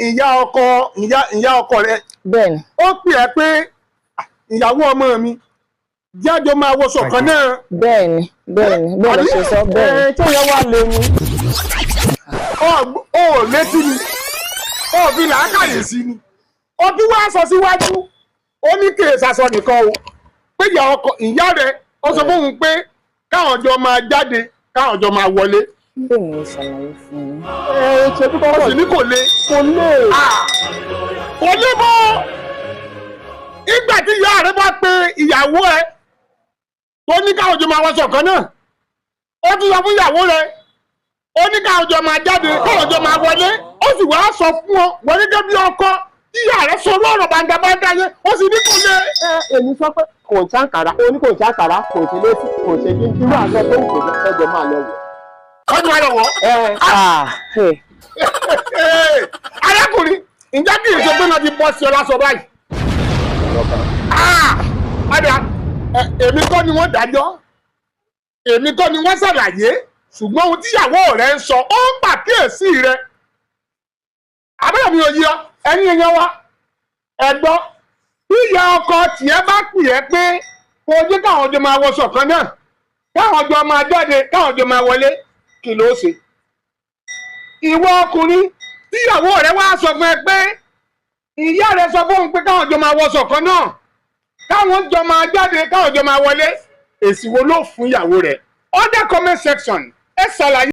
Ìyá ọkọ, ìyá ọkọ rẹ. Bẹ́ẹ̀ni. Ó pè ẹ́ pé, "Ah, ìyàwó ọmọ mi, jájọ máa wọṣọ kan náà." Bẹ́ẹ̀ni, bẹ́ẹ̀ ló ṣe sọ, bẹ́ẹ̀ni. Ẹ tó yẹ wá lé ní. Ó létí ni, ó fi làákàyè sí ni. Ó tún wá sọ síwájú, ó ní kì í ṣaṣọ nìkan o, pé ìyá ọkọ, ìyá rẹ, ó sọ fóun pé káwọn jọ máa jáde, káwọn jọ máa wọlé. Bẹ́ẹ̀ ni mo ṣàlàyé fún yín. Ẹ ṣe bí Ó kọ́kọ́ sì ní kò le. Kò lè. Ah, kò lè bọ́. Ìgbà tí ìyá rẹ bá pe ìyàwó ẹ tó ní káwọn jọ máa wọṣọ kan náà, ó tún sọ fún ìyàwó rẹ, ó ní káwọn jọ máa jáde, káwọn jọ máa wọlé, ó sì wá sọ fún ọ wọ́n gẹ́gẹ́ bí ọkọ tí ìyá rẹ sọ lọ́rọ̀ bàǹdàbàǹdà yẹn, ó sì ní kò lè. Ẹ èmi sọ pé kò ń ṣàǹkàrà, ó ní kò ń ṣàǹkàrà, kò ṣe létí, kò ṣe bí irú aṣọ tó ń kò lọ́jọ́ máa lọ wọ̀. Kọ́jú wa lọ wọ̀. Ẹ. Ah, hey. Arákùnrin, ǹjẹ́ kì í ṣe pé náà ti bọ́ sí ọ lásọ báyìí? Ah, padà, èmi kọ́ ni wọ́n dájọ́, èmi kọ́ ni wọ́n ṣàlàyé, ṣùgbọ́n ohun tíyàwó rẹ̀ ń sọ, ó ń pàkíyèsí rẹ̀. Àbúrò mi ò yí ọ. Ẹ̀yin èèyàn wa, ẹ gbọ́, bí ìyá ọkọ tiẹ̀ bá pè é pé kó o jẹ́ káwọn jọ máa wọṣọ kan náà, káwọn jọ máa jáde, káwọn jọ máa wọlé, kí ló ṣe? Ìwọ ọkùnrin tíyàwó rẹ̀ wá sọ fún ẹ pé ìyá rẹ̀ sọ fóun pé káwọn jọ máa wọṣọ kan náà, káwọn jọ máa jáde, káwọn jọ máa wọlé, èsì wo ló fún ìyàwó rẹ̀? Under comment section, ẹ ṣàlàyé.